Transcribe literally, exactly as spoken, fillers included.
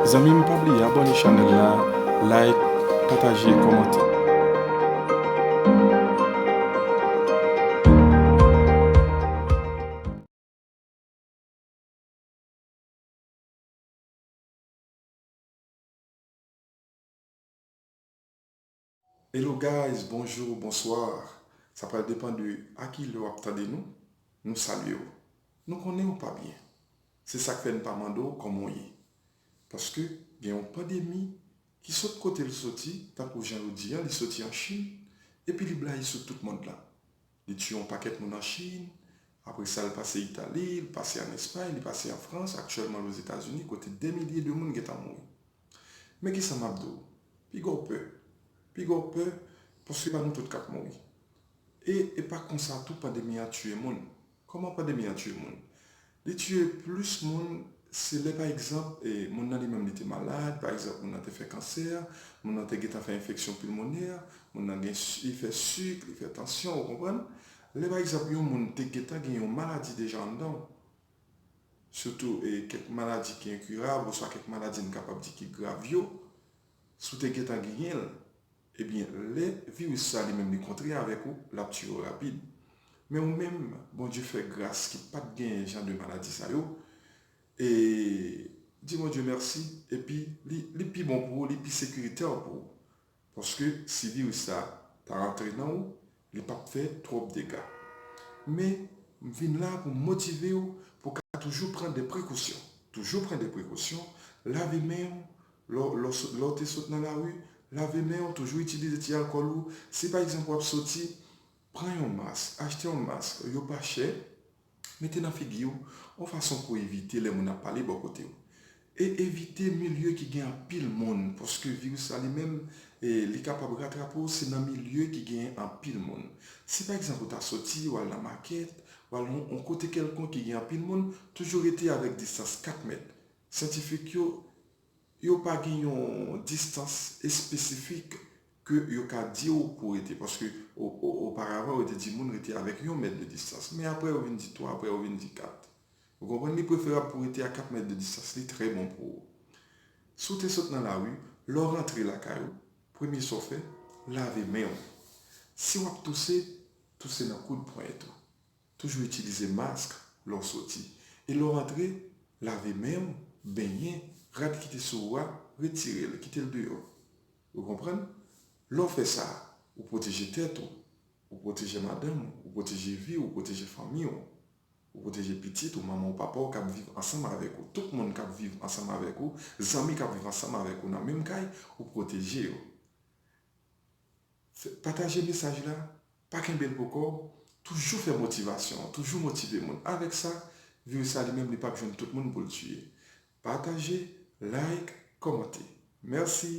Zanmi m, pa bliye abòne chanèl la, like, pataje, kòmante. Hello guys, bonjou, bonswa. Sa pral depann de a ki lè w ap tande nou. Nou salye w. Nou konnen w pa byen. Se sa k fè n pa mande w kòman w ye. Paske gen yon pandemi ki sot kote l soti, tankou jan yo di a, li soti an Chin, epi li blayi sou tout mond lan. Li tiye yon pakèt moun an Chin, apre sa l pase Itali, li pase an Espay, li pase an Frans, aktyèlman l Ozetazini, kote dè milye de moun gentan mouri. Men kisa m ap di w? Piga w pè. Piga w pè, paske pa nou tout k ap mouri. E, e pa konsa tou pandemi an tiye moun. Kòman pandemi an tiye moun? Li tiye plis moun, se lè pa egzanp, e, moun nan li menm li te malad, pa egzanp moun nan te fè kansè, moun nan te gentan fè enfeksyon pilmonè, moun nan gen, li fè sik, li fè tansyon, ou konprann? Lè pa egzanp yon moun te gentan gen yon maladi deja anndan w, sitou, e, kèk maladi ki enkirab, oswa kèk maladi n kapab di ki grav yo, si w te gentan genyen l, ebyen, lè viris sa li menm li kontre avèk ou, l ap tiye w rapid. Men ou menm, Bondye fè gras ki pa t genyen jan de maladi sa yo, e di Bondye mèsi, epi li, li pi bon pou ou, li pi sekiritè pou ou. Paske si viris sa ta rantre nan ou, li p ap fè twòp dega. Men, m vin la pou m motive w, pou w ka toujou pran de prekosyon. Toujou pran de prekosyon, lave men w, lè w, lè w sot, lè w te sot nan lari, lave men w, toujou itilize ti alkòl ou. Si pa egzanp w ap soti, pran yon mask, achte yon mask, yo pa chè, mete nan figi w, yon fason pou evite lè moun ap pale bò kote w. E evite milye ki gen anpil moun, paske viris la li menm, e, li kapab ratrape w, se nan milye ki gen anpil moun. Si pa egzanp ou ta soti, w al nan makèt, w al yon, yon kote kèlkonk ki gen anpil moun, toujou rete avèk distans kat mèt. Syantifik yo, yo pa gen yon distans espesifik ke yo ka di w pou w rete, paske o, o, oparavan yo te di moun rete avèk yon mèt de distans, men apre yo vin di twa, apre yo vin di kat. Ou konprann? Li preferab pou w rete a kat mèt de distans, li trè bon pou ou. Si w te sot nan lari, lè w rantre lakay ou, premye sa w fè, lave men w. Si w ap touse, touse nan koud ponyèt ou. Toujou itilize mask lè w soti. E lè w rantre, lave men w, benyen, rad ki te sou ou a, retire l, kite l deyò. Ou konprann? Lè w fè sa, ou pwoteje tèt ou, ou pwoteje madanm ou, ou pwoteje vi w, ou pwoteje fanmi w, ou pwoteje pitit ou, manman w, papa w k ap viv ansanm avèk ou, tout moun k ap viv ansanm avèk ou, zanmi k ap viv ansanm avèk ou nan menm kay, ou pwoteje yo. Fè, pataje mesaj la, pa kenbe l pou kò w, toujou fè motivasyon, toujou motive moun. Avèk sa, viris la li menm li p ap jwenn tout moun pou l tiye. Pataje, like, kòmante. Mèsi.